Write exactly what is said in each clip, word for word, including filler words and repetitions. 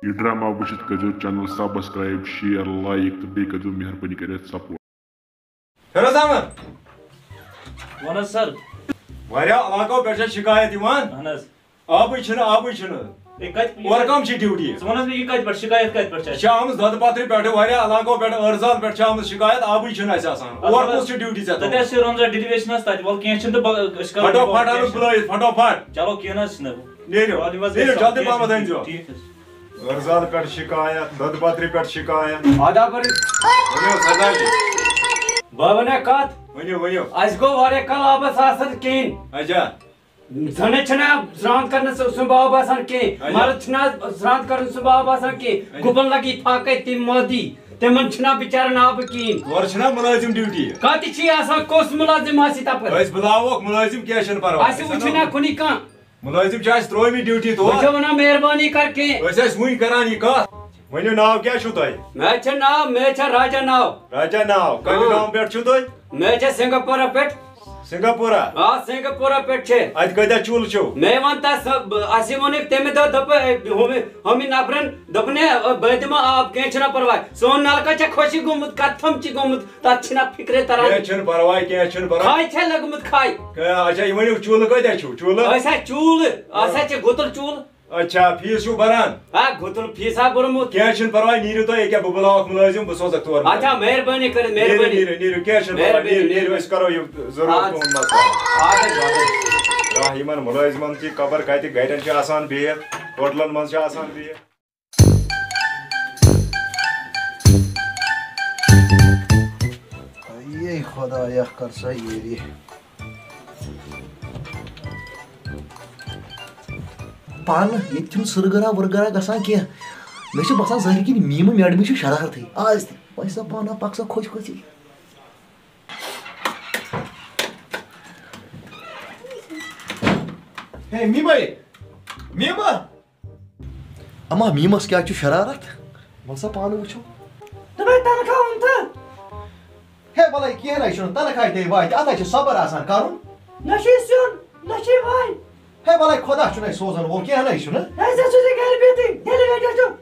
یہِ ڈرامہ وٕچھِتھ کٔرۍزیو چینل سبسکرائب، شیئر، لائک تہٕ بیٚیہِ کٔرۍزیو مہربٲنی کٔرِتھ سپورٹ۔ فیروز احمد۔ وَن حظ سر۔ واریاہ علاقو پٮ۪ٹھ چھےٚ شکایت یِوان۔ اہن حظ۔ آبٕے چھُنہٕ، آبٕے چھُنہٕ۔ ہے، کَتہِ؟ اورٕ کَم چھِ ڈیوٹی؟ ژٕ وَن حظ مےٚ، یہِ کَتہِ پٮ۪ٹھ شکایت کَتہِ پٮ۪ٹھ چھےٚ؟ یہِ چھِ آمٕژ دۄدٕ پَتھرِ پٮ۪ٹھٕ، واریاہ علاقو پٮ۪ٹھ، أرزال پٮ۪ٹھ چھِ آمٕژ شکایت، آبٕے چھُنہٕ اَسہِ آسان۔ اَدٕ اورٕ وَن حظ۔ کُس چھُ ڈیوٹی ژےٚ تَتہِ تھوٚومُت؟ حظ چھِ رمزا ڈیلی ویشن حظ تَتہِ، وَلہٕ کینٛہہ چھُنہٕ تہٕ بہٕ، أسۍ کَرو فٹو یہِ فٹ کٲم، اَنُن کینٛہہ چھُنہٕ۔ بُلٲیِتھ، فٹو فٹ۔ چلو کینٛہہ نہ حظ چھُنہٕ۔ نیٖرِو، وَلہٕ یِم حظ نیٖرِو، گژھو، جلدی ٹھیٖک پَہمَتھ چھُ، أنۍزیو۔ ٹھیٖک حظ۔ أرزال پٮ۪ٹھ شکایت، دۄدٕ پتھرِ پٮ۪ٹھ شکایت۔ آداب عرض۔ ؤنِو سردار جی۔ بہٕ وَنہٕ کَتھ۔ ؤنِو، ؤنِو۔ اَسہِ گوٚو واریاہ کال آبَس آسان کِہیٖنۍ۔ اچھا۔ زَنہٕ چھِنہٕ سرٛان کَرنَس سُنٛمب آب آسان کِہیٖنۍ۔ اچھا۔ مَرٕد چھِنہٕ سرٛان کَرنَس سُنٛمب آب آسان کِہیٖنۍ۔ اچھا۔ گُپَن لَگہِ فاقَے تِم مٲدی۔ تِمَن چھِنہٕ بِچارَن آبہٕ کِہیٖنۍ۔ تورٕ چھِنہ مُلٲزِم ڈیوٹی؟ کَتہِ چھِ آسان؟ کُس مُلٲزِم آسہِ تَپٲرۍ؟ أسۍ بُلاووکھ مُلٲزِم، کینٛہہ چھُنہٕ پَرواے۔ اَسہِ وٕچھِ نہ کُنہِ کانٛہہ۔ مُلٲزِم چھِ اَسہِ ترٛٲومٕتۍ ڈیوٹی تور۔ بہٕ چھُسو وَنان، مہربٲنی کر کینٛہہ۔ أسۍ ٲسۍ وٕنۍ کران یہِ کَتھ۔ ؤنِو، ناو کیٛاہ چھُو تۄہہِ؟ مےٚ چھُ ناو، مےٚ چھُ راجا ناو۔ راجا ناو۔ کَمہِ ہاں۔ گامہٕ پٮ۪ٹھ چھِو تُہۍ؟ مےٚ چھِ سنگاپورہ پٮ۪ٹھ۔ سنگاپورہ؟ آ، سنگاپورہ پٮ۪ٹھ چھِ۔ اَتہِ کۭتیٛاہ چوٗلہٕ چھِو؟ مےٚ وَن تہٕ سۄ، بہٕ، اَسہِ ووٚنُکھ تَمہِ دۄہ، دوٚپُکھ، ہُمہِ، ہُمہِ نفرن، دوٚپُن، ہے، بہٕ دِمہٕ آب، کینٛہہ چھُنہٕ پَرواے۔ سون نَلکہٕ چھےٚ خۄشِک گوٚمُت، کَتھَم چھِ گوٚمُت۔ تتھ چھِنہ فکرے تران۔ کینٛہہ چھُنہٕ پرواے، کینٛہہ چھُنہٕ پرواے۔ کھاے چھےٚ لٔگمٕژ کھاے۔ کینٛہہ، اچھا، یہِ ؤنِو، چوٗلہٕ کۭتیٛاہ چھُو؟ چوٗلہٕ؟ أسۍ ہا چوٗلہٕ، اَسہِ ہا چھِ گُتُل چوٗلہٕ۔ اچھا، فیٖس چھُو بَران؟ آ، گُتُل فیٖس ہا بوٚرمُت۔ کینٛہہ چھُنہٕ پرواے، نیٖرِو تُہۍ، ییٚکیٛاہ بہٕ بُلاوَکھ مُلٲزِم، بہٕ سوزَکھ تور مُلٲزِم۔ اچھا، مہربٲنی کٔرِتھ، نیٖرِو، مہربٲنی۔ نیٖرِو، نیٖرِو، کینٛہہ چھُنہٕ پرواے، مہربٲنی، نیٖرِو، نیٖرِو، مہربٲنی۔ أسۍ کَرو یہِ ضروٗر اَدٕ تُہُنٛد مسلہٕ۔ اَدٕ۔ آ، یِمَن مُلٲزِمَن تہِ خبر کَتہِ گَرٮ۪ن چھِ آسان بِہِتھ، ہوٹلَن منٛز چھِ آسان بِہِتھ۔ اے خدایا، کر سا ییٚلہِ۔ پانہٕ ییٚتہِ چھُنہٕ سٕرگرا ؤرگرا گژھان کینٛہہ۔ مےٚ چھُ باسان، ظٲہِر کِنۍ میٖمہٕ میڈمہِ چھُ شرارتھٕے آز تہِ۔ وۄنۍ سا پانہ پکھ سا خۄش خۄشی۔ ہے میٖمے، میٖمہ! اما میٖمس کیٛاہ چھُ شرارت؟ وَل سا پانہٕ وٕچھو۔ دوٚپمَے تنخواہ اوٚن تہٕ۔ ہے وَلَے کینٛہہ نَے چھُنہٕ، تنخواہ تے واتہِ، اَتھ ہَے چھُ صبر آسان کَرُن۔ نہ چھُے سیُن، نہ چھُے واے۔ ہے وَلَے خۄدا چھُنَے سوزَن وول، کینٛہہ نَے چھُنہٕ۔ ہے ژےٚ چھُے گَرِ بِہتٕے، ڈیلی ویجر چھُ۔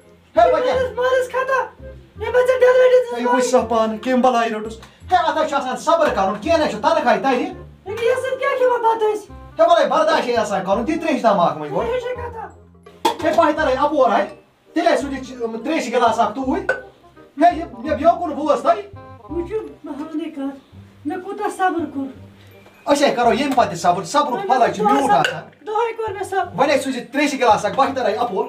ہے وۄنۍ کیٛاہ؟ مٲلِس، مٲلِس خطا، ییٚمہِ ژےٚ ڈیلی ویجر ہے وٕچھ سا پانہٕ، کَمہِ بَلایہِ روٚٹُس۔ ہے اَتھ ہَے چھُ آسان صبر کَرُن، کینٛہہ نَے چھُ، تنخواہ تَرِ۔ ہے یَسَن کیٛاہ کھٮ۪مو بَتہٕ أسۍ؟ ہے وَلَے برداشے آسان کَرُن، تہِ ترٛیش تام اَکھ وۄنۍ گۄڈٕ۔ ہے یہِ چھےٚ کَتھا۔ ہے پَہہِ تَرَے اَپور ہَے۔ تیٚلہِ آسہِ سُہ تہِ چ-، ترٛیشہِ گِلاسہٕ اَکھ توٗرۍ۔ ہے، یہِ، مےٚ بیوکُن بوز تۄہہِ۔ وٕچھِو، بہٕ ہاوٕ نَے کَتھ، مےٚ کوٗتاہ صبر کوٚر۔ أسۍ ہے کَرو ییٚمہِ پَتہٕ تہِ صبر، صبرُک وۄنۍ پھل ہے چھُ دۄہَے میوٗٹھ صبر، آسان۔ دۄہَے کوٚر مےٚ صبر۔ وۄنۍ ہے سوٗزِ ترٛیشہِ گِلاسہٕ اَکھ، بہٕ ہَے تَرَے اَپور۔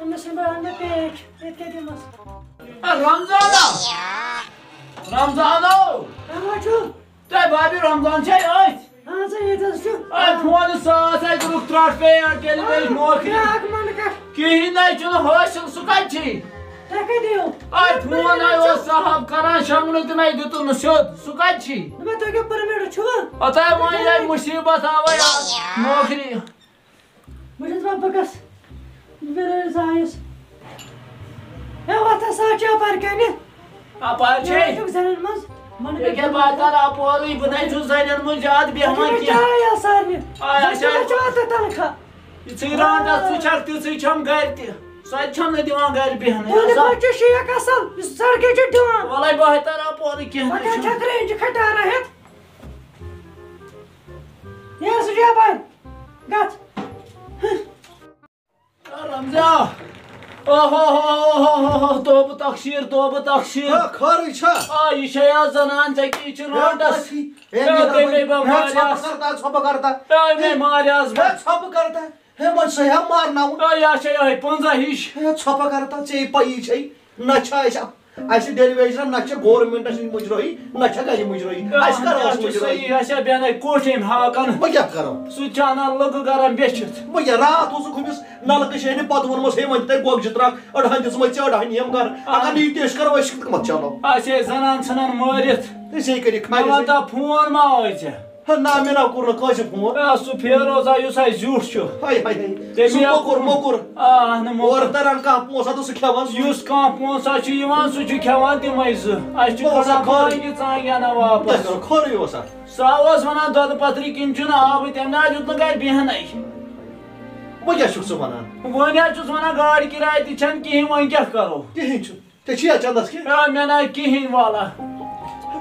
أمِس چھُنہٕ بَنان مےٚ پیٹ، ییٚتہِ کیٛاہ دِمَس؟ اے رمضانہ! رمضانو! کَم حظ چھُو؟ تۄہہِ بابی رمضان چھے أتھۍ؟ اہن سا، ییٚتہِ حظ چھُ۔ اے فون ساس اَتہِ کوٚرُکھ ترٛٹھ پے یا ٹیلی ویج نوکری۔ بیٛاکھ منٛڈ کَتھ۔ کِہیٖنۍ نَے چھُنہٕ حٲصِل، سُہ کَتہِ چھُے؟ تۄہہِ کَتہِ یِیو؟ اے فون نَے اوس صاحب کَران، شۄنٛگنہٕ تہِ نَے دیُتُن نہٕ سیوٚد، سُہ کَتہِ چھُے؟ دوٚپمَے، تۄہہِ کیٛاہ پٔرمِٹ چھُوا؟ ہَتاے وۄنۍ یہِ مُصیٖبت آوَے اَتھ نوکری۔ بہٕ چھَس رۄبہٕ کَس بِلٲلِس آیَس۔ ہے، وۄتھ ہسا چھِ اَپارِ کَنہِ۔ اَپارِ چھے؟ یہِ چھُکھ زَنٮ۪ن منٛز۔ وَنہٕ ییٚکیٛاہ بہٕ بہٕ تَرٕ اَپورٕے، بہٕ نَے چھُس زَنٮ۪ن منٛز زیادٕ بیٚہوان وۄنۍ کینٛہہ۔ چاے آسان نہٕ۔ آ، زَن اچھا۔ چھُنہ چاے تہٕ تَنخواہ۔ یہِ ژٕے رانٛٹَس، ژٕ چھَکھ تِژھٕے چھَم گَرِ تہِ۔ سۄ تہِ چھَم نہٕ دِوان گَرِ بیٚہنَے۔ تُہٕنٛدِ آسان۔ پٲٹھۍ چھُ شیخ اَصٕل، یُس سڑکہِ چھُ ڈِوان۔ وَلَے بہٕ ہَے تَرٕ اَپورٕے کینٛہہ نَے پَکان چھُنہٕ۔ چھَکھ رینٛجہِ کھَٹارا ہٮ۪تھ۔ یہِ ہسا چھُ یَپٲرۍ۔ گژھ۔ رمزیا۔ اوہ، اوہ، اوہ، اوہ، اوہ، اوہ، توبہٕ تقصیر، توبہٕ تقصیر۔ ہا، خٲرٕے چھا؟ آ، یہِ چھےٚ یا زنان ژےٚ کہِ یہِ چھِ ہے، رانٛٹس۔ پٔزی۔ ہے، ہے، مےٚ تٔمۍ دوٚپمَے، بہٕ ہے، ماریاہس۔ ژھۄپہٕ کر تہٕ، ژھۄپہٕ کر تہٕ۔ ہے، مےٚ ہے، ماریہس ہے، بہٕ۔ ژھۄپہٕ کر تہٕ۔ ہے، وۄنۍ سُہ ہا مارناوُن۔ آ، یہِ ہا چھےٚ یِہوٚے پنٛژاہ ہِش۔ ہے، ژھۄپہٕ کر تہٕ، ژےٚ پَیی چھے، نہ چھا اَسہِ اَسہِ ڈیلی ویج نہ، نہ چھِ گورمنٹس نِش مُجرٲہی، نہ چھِ گرِ مُجرٲہی۔ اَسہِ کَرو اَتھ مُجرٲہی؟ صحیح، اَسہِ ہا بیٚہنَے کوٚٹھۍ ییٚمۍ ہاکَن۔ بہٕ کیٛاہ کَرو؟ سُہ تہِ چھُ اَنان لُکہٕ گَرَن بیٚچھِتھ۔ بہٕ کیٛاہ، راتھ اوسُکھ ہُمِس نَلکہٕ شیرنہِ، پَتہٕ ووٚنمَس، ہے، وۄنۍ دِتَے گۄگجہِ ترٛکھ، أڑہَن دِژمَے ژےٚ، أڑہَن یِم کَر۔ آ۔ اگر نہٕ یہِ تہِ أسۍ کَرو، أسۍ کِتھ کٔنۍ چَلو؟ اَسہِ ہے زَنان ژھٕنان مٲرِتھ۔ ژےٚ کٔرِکھ مےٚ خٲلی وَن تہٕ فون ما آے ژےٚ؟ ہے، نہ، مےٚ نہ کوٚر نہٕ کٲنٛسہِ فون۔ آ، سُہ فیروز آ، یُس اَسہِ زیُٹھ چھُ۔ ہاے، ہاے، ہاے۔ تٔمۍ سُہ ہا موٚکُر، موٚکُر۔ آ، اہن موٚکُر۔ اورٕ تران کانٛہہ پونٛسہٕ، تہٕ سُہ کھٮ۪وان سُہ۔ یُس کانٛہہ پونٛسہٕ چھُ یِوان، سُہ چھُ کھٮ۪وان تِمے زٕ۔ اَسہِ چھُ بہٕ اوسُس کھسان خٲرٕے۔ بانگہِ ژانٛگہِ اَنان واپس۔ تۄہہِ کَرو خٲرٕے اوسا؟ سُہ ہا اوس وَنان، "دۄدٕ پَتھری کِنۍ چھُنہٕ آبٕے"، تٔمۍ نہ حظ دیُت نہٕ گرِ بیٚہنَے۔ وۄنۍ کیٛاہ چھُکھ ژٕ وَنان؟ وۄنۍ حظ چھُس وَنان، گاڑِ کِراے تہِ چھَنہٕ کِہیٖنۍ، وۄنۍ کیٛاہ کَرو؟ کِہیٖنۍ چھُنہٕ۔ ژےٚ چھِیا چندس کینٛہہ؟ ہے، مےٚ نہ کِہیٖنۍ وَلہٕ۔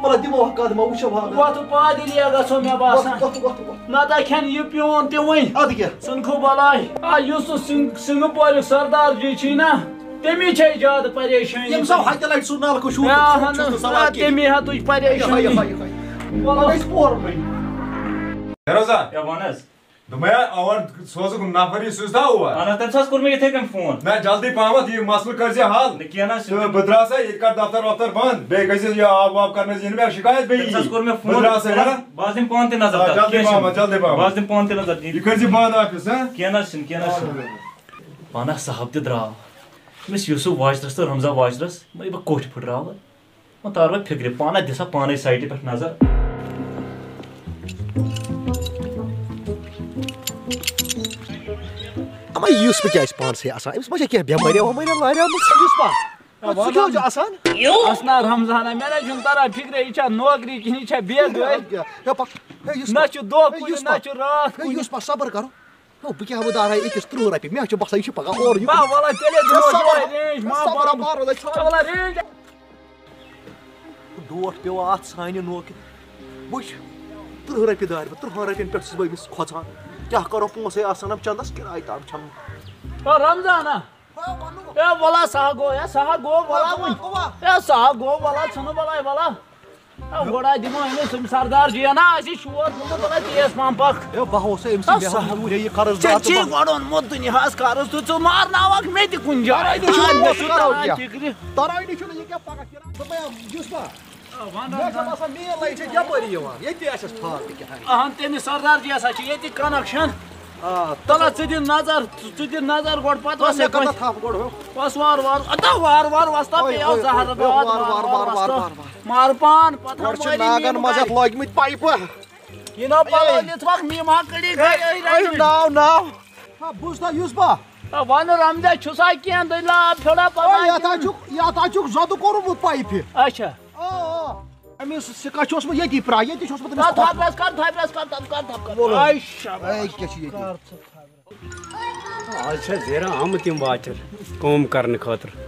وَلہٕ دِمو اکھ قدمہ، وٕچھو ہا۔ وۄتھُو پادٕلۍ یا گژھو مےٚ باسان۔ وۄتھ، وۄتھ، وۄتھ، وۄتھ۔ نَتہٕ کھٮ۪ن یہِ پیوٗن تہِ وٕنۍ۔ اَدٕ کیٛاہ؟ ژٕنکھو بَلاے۔ آ، یُس سُہ سِنگ-، سِنگہٕ پورِیُک سردار جی چھی نا، تٔمی چھے زیادٕ پریشٲنی۔ ییٚمہِ ساتہٕ ہَتہِ لَٹہِ سُہ نَلکہٕ شوٗب، ہے، ژٕ اہن چھُس نہٕ حظ، سوال آ، کِہیٖنۍ۔ تٔمی ہا تُج پریشٲنی۔ یہِ ہا، یہِ ہا، یہِ ہا۔ وَلہٕ أسۍ پورٕ وٕنۍ۔ فیروزا، ہے، وَن حظ۔ دوٚپمَے، اور سوزُکھ نفر یہِ سوٗزتھا اور؟ اہن حظ، تٔمِس حظ کوٚر مےٚ یِتھَے کٔنۍ فون۔ نہ، جلدی پہمتھ، یہِ مسلہٕ کٔرۍ زِ حل۔ نہ، کینٛہہ نہ حظ چھُنہٕ۔ تہٕ بہٕ درٛاس سا ییٚتہِ کَڑٕ دفتر وفتر بنٛد، بیٚیہِ گژھِ یہِ آب واب کَرنَس یِنہٕ مےٚ شکایت بیٚیہِ۔ تٔمِس حظ کوٚر مےٚ فون۔ بہٕ درٛاس سا، ہے نا؟ بہٕ حظ دِمہٕ پانہٕ تہِ نظر آ، تَتھ، جلدی کینٛہہ چھُنہٕ۔ پہمتھ، جلدی پہمتھ۔ بہٕ حظ دِمہٕ پانہٕ تہِ نظر، کینٛہہ۔ یہِ کٔرۍ زِ بنٛد آفِس، ہا؟ کینٛہہ نہ حظ چھُنہٕ، کینٛہہ نہ حظ چھُنہٕ۔ پانہٕ حظ صاحب تہِ درٛاو۔ أمِس یوٗسف واجرَس تہٕ رمضان واجرَس، مےٚ بہٕ کوٚٹھۍ پھٕٹراوٕ۔ وۄنۍ تار وۄنۍ فِکرِ، پانہ دِ سا پانے سایٹہِ پٮ۪ٹھ نظر۔ اما یُس بہٕ کیٛازِ پانسٕے آسان؟ أمِس ما چھےٚ کینٛہہ بٮ۪مٲرۍ وٮ۪مٲرۍ لاران؟ ژٕ یُس پا؟ ژٕ کیٛاہ چھُکھ آسان؟ اَسنا رمضانہ، مےٚ نہ چھُنہٕ تران فِکرے، یہِ چھا نوکری کِنہٕ یہِ چھا بے گٲڑۍ؟ ہے، پا-، ہے، یُس نہ پا-، چھُ دۄہ ہے، کُنہِ، یُس نہ پا-، چھُ راتھ ہے، کُنہِ۔ یُس پا صبر کرو۔ ہو، بہٕ کیٛاہ وۄنۍ دارے أکِس تٕرٛہ رۄپیہِ، مےٚ چھُ باسان یہِ چھُ پگاہ اورٕ یہِ۔ بہٕ وَلہٕ تیٚلے دِمو صبر، یِہوٚے range، ما صبر، بَنُن۔ بارو، صبر۔ وَلہٕ range۔ ڈوٹھ پیوٚو اَتھ سانہِ نوکہِ۔ وٕچھ، تٕرٛہ رۄپیہِ دارِ، بہٕ تٕرٛہَن رۄپیَن پٮ۪ٹھ چھُس بہٕ أمِس کھۄژان۔ کیٛاہ کَرو، پونٛسَے آسان نہٕ چَندَس، کِراے تام چھَم۔ او رمضانہ۔ ہے، وَلہٕ سا گوٚو، ہے، سا گوٚو، وَلہٕ وٕنہِ۔ ہے، سا گوٚو، وَلہٕ ژھٕنہٕ بَلاے، وَلہٕ۔ ہے، گۄڈٕ دِمو أمِس، أمۍ سردار جی ہنا آسہِ شور گوٚمُت، وَلہٕ تیز پَہَم پَکھ۔ ہے، بہٕ ہا اوسُے أمۍ سٕے ہے، مےٚ سا ہا ووٚن، یہِ قرض ژےٚ دار چھے تہٕ گۄڈٕ اوٚنمُت دُنیاہَس قرض تہٕ ژٕ مارناوَکھ مےٚ تہِ کُنہِ جایہِ۔ تَرٲے نہٕ چھُنہٕ آ، مےٚ اوس سُہ تَران کرو کیٛاہ؟ فِکرِ۔ تَرٲے نہٕ چھُنہٕ یہِ کیٛاہ پَکَکھ کِراے؟ دوٚپمَے، یُس ما؟ آ، وَن مےٚ چھُ رمضان۔ باسان، مین لایِن چھِ یَپٲری یِوان۔ ییٚتی آسٮ۪س فاق تہِ کیٛاہ۔ اَہَن، تٔمِس سردار جی ہسا چھِ ییٚتی connection۔ آ، تَلہ، ژٕ دِ نظر، ژٕ دِ نظر گۄڈٕ، پَتہٕ بَس، وَن مےٚ مےٚ کَتھ کۄس۔ تھَپھ گۄڈٕ ہُہ۔ وَس وار وار، اَدا وار وار، وَس تَپھ اوے، پیٚیو اوے، زَہر اوے، بیاد، وار وار وار وار وار وار وار۔ وار۔ مار پان، پَتہٕ گۄڈٕ چھِ ہموارِ ناگَن نیٖم منٛز گَرِ۔ اَتھ لٲگۍمٕتۍ پایپہٕ۔ یہِ نہ پَلو اے۔ لِتھ وَکھ، میٖم ہا کٔڑی گَرِ، اے، اے، اے، رَنہِ۔ ناو، ناو۔ ہا، بوٗزتھا یُس با؟ ہا، وَن رمزا، چھُسا کینٛہہ دٔلیٖلہ، پھِرا پَلو اے، یَتھ ہا چھُکھ، یَتھ ہا چھُکھ زَدٕ کوٚرمُت پایپہِ۔ اچھا۔ آ، آ۔ أمِس سِکا چھُ اوسمُت ییٚتی پرٛا-، ییٚتی چھُ اوسمُت أمِس کَر کھۄژان۔ تھپرس، کَر تھپرس، کَر تھپ، کَر تھپ، کَر۔ وولو۔ آے شاباش۔ اے، کیٛاہ چھُ ییٚتہِ؟ کَر ژٕ تھپرس۔ آز چھِ اَسہِ زیران آمٕتۍ یِم واچر کٲم کرنہٕ خٲطرٕ۔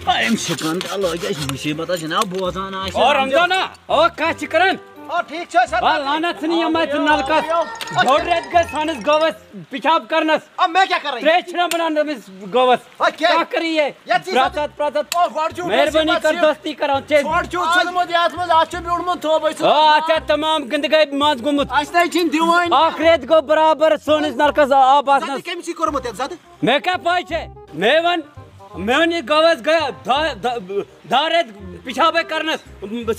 آ، أمۍ سِکن تہِ لٲگۍ اَسہِ مُصیٖبت، اَسہِ چھِنہٕ بوزان آسہِ۔ او رمضانا، او کَتھ چھِ کران؟ آ، ٹھیٖک چھُ سر۔ آ، لعنت ژھٕنہِ یِم اَتہِ نلکس۔ آ، بوٚڑ رٮ۪تھ گٔے سٲنِس گٲوس پِشاب کرنس۔ آ، مےٚ کیٛاہ کَرٕنۍ؟ ترٛیش چھِنہ بَنان أمِس گٲوَس۔ آ، کیٛازِ؟ کیٛاہ کَرٕ یہِ؟ یَتھ ژٕ پرٛٮ۪تھ ساتہٕ، پرٛٮ۪تھ ساتہٕ۔ او، گۄڈٕ چھُو مہربٲنی مُصیٖبت کَر، سۭتۍ۔ دٔستی کَران چیٚنج۔ گۄڈٕ چھُو ژھٕنمُت یَتھ منٛز، اَتھ چھُ بیوٗٹھمُت تھوٚو أسۍ۔ آ، اَتھ چھا تمام گِنٛدٕ گٔے منٛز گوٚمُت۔ اَسہِ نَے چھِنہٕ دِوٲنی۔ اَکھ رٮ۪تھ گوٚو برابر سٲنِس نَلکَس آب آسنَس۔ زَدٕ کٔمۍ سٕے کوٚرمُت یَتھ زَدٕ؟ مےٚ کیٛاہ پَے چھےٚ؟ مےٚ وَن، میٛٲنِس گٲوَس گٔے دَہ، دَہ، دہ رٮ۪تھ پِشابے کرنس،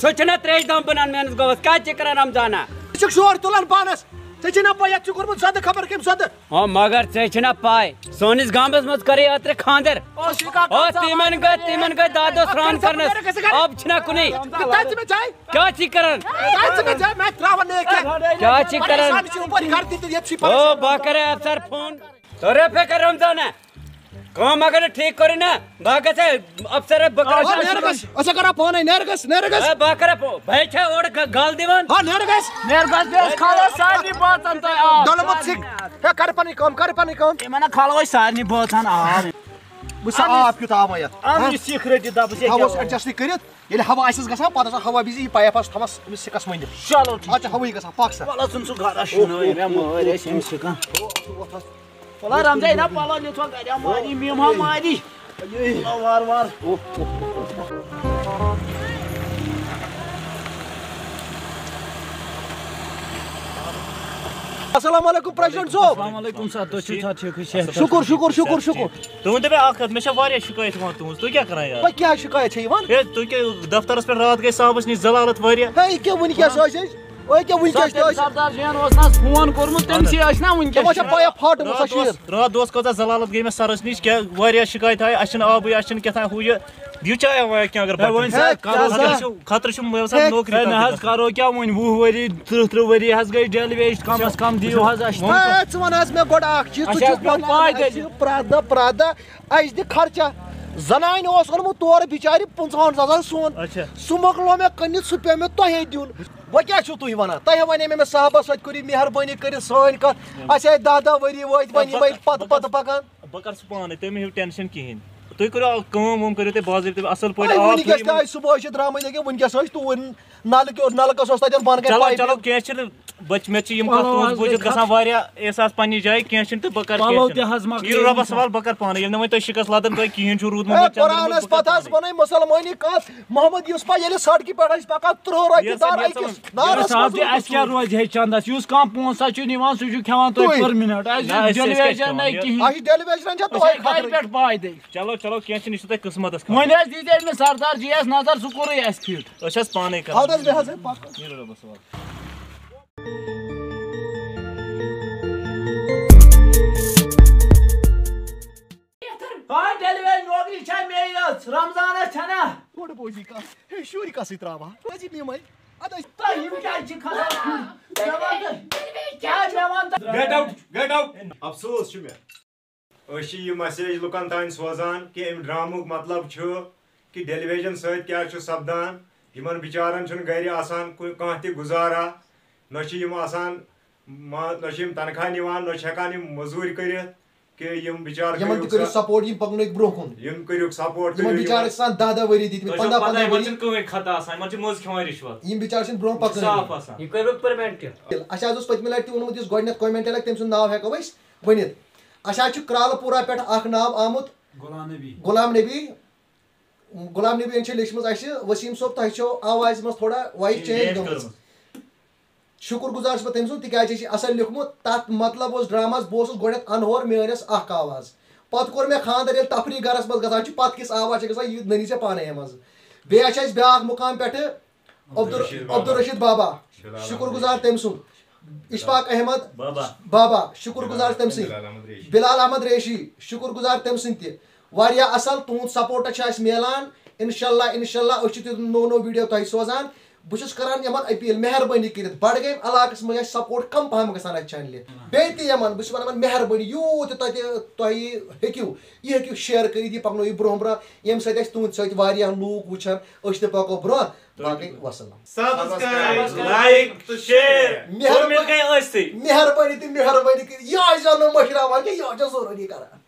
سُہ چھُنہ ترٛیش دام بنان میٲنِس گٲوس، کیٛاہ چھِ کران رمضانہ؟ ژٕ چھُکھ شور تُلان پانس، ژےٚ چھے نہ پَے یتھ چھُ کوٚرمُت زدٕ خبر کٔمۍ زدٕ۔ ہاں، مگر ژےٚ چھے نہ پَے، سٲنِس گامس منٛز کرے اوترٕ خاندر۔ او، سُہ کتھ او، کران تِمن گٔے، تِمن گٔے دہ دۄہ سرٛان کرنس، آب چھُنہ کُنے۔ تَتہِ چھِ مےٚ جاے۔ کیٛاہ چھِ کران؟ تَتہِ چھِ مےٚ جاے، مےٚ ترٛاوان نہٕ ییٚتہِ کینٛہہ۔ کیٛاہ چھِ کران؟ پریشان چھِ یپٲرۍ گرٕ تہِ تہٕ ییٚتہِ چھِ او، پریشان۔ بہٕ کرے افسر فون۔ رفیق رمضانہ۔ کٲم اگر نہٕ ٹھیٖک کٔرٕے نا، بہٕ ہا گژھٕ افسر، بہٕ کرٕ آ، نیر گژھ۔ أسۍ ہا کرو پانے، نیر گژھ، نیر گژھ۔ اے، بہٕ ہا کرٕ پا-، بہٕ ہے چھا اورٕ گ-، گل دِوان۔ ہا، نیر گژھ۔ نیر گژھ، بیٚیہِ کھالو سارنٕے بٲژن تۄہہِ آب۔ دۄنوَے سِکھ۔ ہے، کر پنٕنۍ کٲم، کر پنٕنۍ کٲم۔ یِمن ہا کھالو أسۍ سارنٕے بٲژن آب۔ وٕچھ سا، آب کیُتھ آو وۄنۍ یتھ۔ اَن ہا؟ یہِ سِکھ رٔٹِتھ دَبہٕ سۭتۍ ہاوس کیٛاہ؟ ایڈجسٹٕے کٔرِتھ۔ ییٚلہِ ہوا آسٮ۪س گژھان، پتہٕ آسان ہوا بِزی، یہِ پایپ آسہِ تھاوان أمِس سِکس مٔنٛدِتھ۔ چلو، ٹھیٖک۔ اَتھ چھِ ہوٲیی گژھان، پکھ سا۔ وَلہٕ ژھٕن سُہ گرس شِنٲوِتھ، مےٚ مٲرۍ أسۍ أمۍ سِکن۔ وۄتھ حظ۔ وَلہٕ رمزے نہ پَلو لِتھ وۄنۍ گرِ، ماری میم ہا ماری۔ وَلہٕ وار وار۔ السلام علیکم پریزیڈنٹ صٲب۔ السلام علیکم سر، تُہۍ چھِو سا ٹھیٖکٕے صحت؟ شُکُر، شُکُر، شُکُر، شُکُر۔ تُہۍ ؤنۍ تو مےٚ اکھ کتھ، مےٚ چھےٚ واریاہ شِکایت یِوان تُہٕنٛز، تُہۍ کیٛاہ کران یارٕ؟ تۄہہِ کیٛاہ شِکایت چھےٚ یِوان؟ ہے، تُہۍ کیٛاہ دفترس پٮ۪ٹھ راتھ گٔے صاحبس نِش ذلالت واریاہ۔ ہے، یہِ کیٛاہ وٕنہِ کیٛاہ سا چھِ أسۍ؟ أکیٛاہ وٕنکیٚس تہِ ٲسۍ۔ سردار جِین اوس نہ حظ فون کوٚرمُت، تٔمۍ سٕے ٲسۍ نہ وٕنکیٚس۔ تِمو چھا پَیہ پھاٹہٕ وۄنۍ سا راتھ شیٖر؟ اوس، راتھ دۄہس کۭژاہ ذلالت گٔے مےٚ سرس نِش، کیٛاہ واریاہ شِکایت آیہِ، اَسہِ چھِنہٕ آبٕے، اَسہِ چھِنہٕ کیٛاہ تام ہُہ یہِ۔ دِیِو چاے وایہ کینٛہہ اگر ہے، بچُن وۄنۍ چھُ۔ سا ہے، کَرو خطرٕ کیٛاہ؟ چھُ، خطرٕ چھُ مےٚ باسان ہے، نوکری ہے، نہ تَتہِ حظ، گژھان۔ کَرو کیٛاہ وۄنۍ؟ وُہ ؤری، تٕرٛہ تٕرٛہ ؤری حظ گٔے ڈیلی ویج کَمَس کَم، دِیِو حظ اَسہِ۔ ہے، ژٕ وَن حظ مےٚ گۄڈٕ اَکھ چیٖز، ژٕ اَسہِ چھُکھ حظ پیوٚو وَنان پاے اَسہِ تیٚلہِ۔ چھِ پرٛٮ۪تھ دۄہ، پرٛٮ۪تھ دۄہ اَسہِ دِ خرچہ۔ زنانہِ اوس اوٚنمُت تورٕ بِچارِ پنٛژٕہَن ساسَن سۄن۔ اچھا۔ سُہ مۄکلو مےٚ کٕنِتھ، سُہ پیوٚو مےٚ تۄہے دیُن۔ وۄنۍ کیٛاہ چھُو تُہۍ وَنان؟ تۄہے وَنے مےٚ، مےٚ صاحبَس سۭتۍ کٔرِو مہربٲنی کٔرِتھ سٲنۍ کَتھ۔ اَسہِ آیہِ دَہ دَہ ؤری وٲتۍ، وۄنۍ یِمَے پَتہٕ پَتہٕ پَکان۔ بہٕ کَرٕ سُہ پانَے، تُہۍ مہٕ ہیٚیِو ٹٮ۪نشَن کِہیٖنۍ۔ تُہۍ کٔرِو اَکھ کٲم وٲم کٔرِو تُہۍ باضٲبطہٕ اَصٕل پٲٹھۍ۔ آے، آب وٕنکٮ۪س تھٲیِو تہِ یِمَن۔ آے صُبحٲے چھِ درٛامٕتۍ، ییٚکیٛاہ وٕنکٮ۪س ٲسۍ توٗرۍ نَلکہٕ، نَلکَس اوس تَتٮ۪ن بۄنہٕ کَنہِ چلو، پایپہِ۔ چلو، کینٛہہ چھِنہٕ، بہٕ، مےٚ چھِ یِم کَتھ پَلو تُہٕنٛز حظ گٔے بوٗزِتھ گژھان خراب۔ واریاہ احساس پنٛنہِ جایہِ، کینٛہہ چھِنہٕ تہٕ بہٕ کَرٕ پَلو کینٛہہ تہِ چھِنہٕ۔ حظ مۄکلے نیٖرِو رۄبَس وٕنکٮ۪س۔ حوال، بہٕ کَرٕ پانَے، ییٚلہِ نہٕ وۄنۍ تۄہہِ شِکَس لَدَن تۄہہِ کِہیٖنۍ چھُو روٗدمُت ہے، وۄنۍ چَندَن قرآنَس منٛز، بہٕ پَتہٕ کَرٕ حظ پانَے۔ وَنَے مُسلمٲنی کَتھ، محمد یوسفہ ییٚلہِ سڑکہِ پٮ۪ٹھ ٲسۍ پَکان، تٕرٛہ رۄپیہِ یَتھ سا، دار یَتھ سا، اَسہِ یَتھ کیٛاہ سا۔ روزِ ہے چَندَس؟ یُس کانٛہہ پونٛسہٕ چھُ نِوان، سُہ چھُ کھٮ۪وان تُہۍ تُہۍ۔ پٔر مِنَٹ۔ اَسہِ نہ، أسۍ، أسۍ کیٛاہ ڈیلیویجن چھِ نَے کھٮ۪وان؟ کِہیٖنۍ۔ اَسہِ چھِ ڈیلیویجن چھےٚ أسۍ تۄہہِ چھِ گَرِ خٲطرٕ۔ پٮ۪ٹھ پاے دِنۍ۔ چلو، چلو، کینٛہہ چھُنہٕ، یہِ چھُ تۄہہِ قٕسمَتَس خٲطرٕ۔ وۄنۍ حظ دیٖزِ أمِس سردار جی یَس نظر، سُہ کوٚرُے اَسہِ فِٹ۔ أسۍ حظ پانَے کَرو۔ اَدٕ حظ، بیٚہہ حظ، ہے، پَکھ۔ نیٖرِو رۄبَس حوالہٕ۔ ہاں، ڈیلیوری نوکری چھا مےٚ یٲژ، رمضانس چھنا؟ گۄڈٕ بوزی کتھ، ہے، شُرۍ کسٕے تراوان؟ بوزی میمے، ادٕ ٲسۍ تۄہہِ یِم کیازِ چھِ کھسان شُرۍ؟ مےٚ وَن تہٕ، کیٛاہ مےٚ وَن تہٕ؟ Get out, get out. افسوس چھُ مےٚ۔ أسۍ چھِ یہِ message لُکن تام سوزان کہِ امہِ ڈرامُک مطلب چھُ کہِ ڈیلیویجن سۭتۍ کیٛاہ چھُ سپدان۔ یِمن بِچارن چھُنہٕ گرِ آسان کُ-، کانٛہہ تہِ گُزارا، نہ چھِ یِم آسان، ما-، نہ چھِ یِم تنخواہ نِوان، نہ چھِ ہٮ۪کان یِم مٔزوٗرۍ کٔرِتھ کہِ یِم بِچار یِمن تہِ کٔرِو کٔرِو سا-، support، یِم پکنٲیِکھ برونٛہہ کُن۔ یِم کٔرِکھ support، یِمن کٔرِو بِچارن یِمن۔ چھِ آسان دَہ دَہ ؤری دِتمٕتۍ، تۄہہِ چھو پنٛداہ پتہ پنٛداہ یِمن ؤری۔ چھِنہٕ کٕہٕنۍ خطا آسان، یِمن چھِ مٔنٛزۍ کھٮ۪وان رِشوت۔ یِم بِچار چھِنہٕ برونٛہہ یہِ چھُ پکنٲنی۔ صاف آسان۔ یہِ کٔرِو پرٛوینٹ تہِ۔ اَسہِ حظ اوس پٔتمہِ لٹہِ تہِ ووٚنمُت، یُس گۄڈٕنٮ۪تھ comment اَکھ، تٔمۍ سُنٛد ناو ہٮ۪کو أسۍ ؤنِتھ۔ اَسہِ حظ چھُ کرٛالہٕ پوٗرہ پٮ۪ٹھ اَکھ ناو آمُت، غلام نبی۔ غلام نبی۔ غلام نبی یَن چھِ لیٚچھمٕژ اَسہِ، وسیٖم صٲب، تۄہہِ چھو آوازِ منٛز تھوڑا voice change change گٔمٕژ۔ کٔرمٕژ۔ شُکُر گُزار چھُس بہٕ تٔمۍ سُنٛد، تِکیٛازِ یہِ چھِ اَصٕل لیوٚکھمُت۔ تَتھ مطلب اوس ڈراماہَس، بہٕ اوسُس گۄڈٕنٮ۪تھ اَنہور، مےٚ ٲنۍ اَسہِ اَکھ آواز۔ پَتہٕ کوٚر مےٚ خانٛدر، ییٚلہِ تفریٖح گرَس منٛز گژھان چھُ، پَتہٕ کِژھ آواز چھِ گژھان، یہِ نٔنی ژےٚ پانَے منٛز۔ بیٚیہِ چھِ اَسہِ بیٛاکھ مُقام پٮ۪ٹھٕ عبدال-، عبدالرشید بابا۔ عبدالرشید بابا۔ بِلال شُکُر احمد گُزار ریشی۔ تٔمۍ سُنٛد۔ اشفاق احمد بابا۔ بابا، شُکُر گُزار تٔمۍ سٕنٛدۍ۔ بِلال احمد ریشی۔ بِلال احمد ریشی، شُکُر گُزار تٔمۍ سٕنٛدۍ تہِ۔ واریاہ اَصٕل، تُہُنٛد support چھُ اَسہِ میلان۔ اِنشاءاللہ، اِنشاءاللہ، أسۍ چھِ تہِ نوٚو نوٚو video تۄہہِ سوزان۔ بہٕ چھُس کران یِمن appeal، مہربٲنی کٔرِتھ، بڈگٲمۍ علاقس منٛز گژھِ support کم پہم گژھان اَسہِ channelہِ۔ بیٚیہِ تہِ یِمن، بہٕ چھُس وَنان یِمن مہربٲنی، یوٗت تہِ تۄہہِ، تۄہہِ ہیٚکِو، یہِ ہیٚکِو share کٔرِتھ، یہِ پکنٲیِو برونٛہہ برونٛہہ، ییٚمہِ سۭتۍ اَسہِ تُہنٛدِ سۭتۍ واریاہ لوٗکھ وٕچھن، أسۍ تہِ پکو برونٛہہ۔ باقٕے وسلام۔ Subscribe، like تہٕ share۔ مہربٲنی۔ کوٚر مےٚ گٔے أسۍ تہِ۔ مہربٲنی تہٕ مہربٲنی کٔرِتھ، یہِ آسہِ زن نہٕ مٔشراوان کینٛہہ، یہِ آسہِ ضروٗری کران۔